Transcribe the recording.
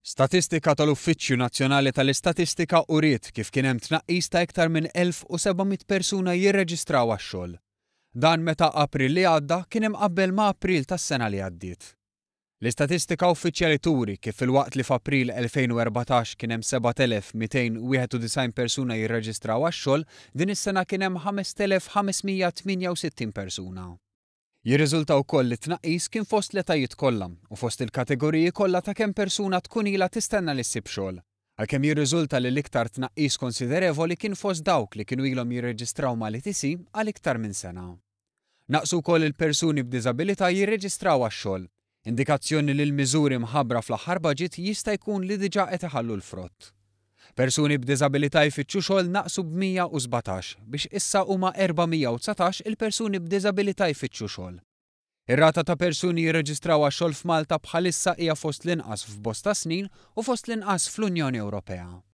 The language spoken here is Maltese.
Statistika tal-Uffiċċju Nazzjonali tal-Istatistika uriet kif kien hemm tnaqqis ta' iktar minn 1,700 persuna jirreġistraw għax-xogħol. Dan meta April li għadda kien imqabbel ma' April tas-sena li għaddiet. L-istatistika uffiċjali turi kif filwaqt li f'April 2014 kien hemm 7,291 persuna jirreġistraw għax-xogħol, din is-sena kien hemm 5,568 persuna. Jirriżulta wkoll li t-tnaqqis kien fost l-etajiet kollha u fost il-kategoriji kollha ta' kemm persuna tkun ilha tistenna li ssib xogħol. Għalkemm jirriżulta li l-iktar tnaqqis konsiderevoli kien fost dawk li kienu ilhom jirreġistraw mal-ETC għal iktar minn sena. Naqsu wkoll il-persuni b'diżabilità jirreġistraw għax-xogħol, indikazzjoni li l-miżuri mħabbra fl-aħħar budget jista' jkun li diġà qed iħallu l-frott. Persuni b'diżabilità jfittxu xogħol naqsu b'117 biex issa huma 419 il-persuni b'diżabilità jfittxu xogħol. Ir-rata ta' persuni jirreġistraw għax-xogħol f'Malta bħalissa hija fost l-inqas f'bosta snin u fost l-inqas fl-Unjoni Ewropea.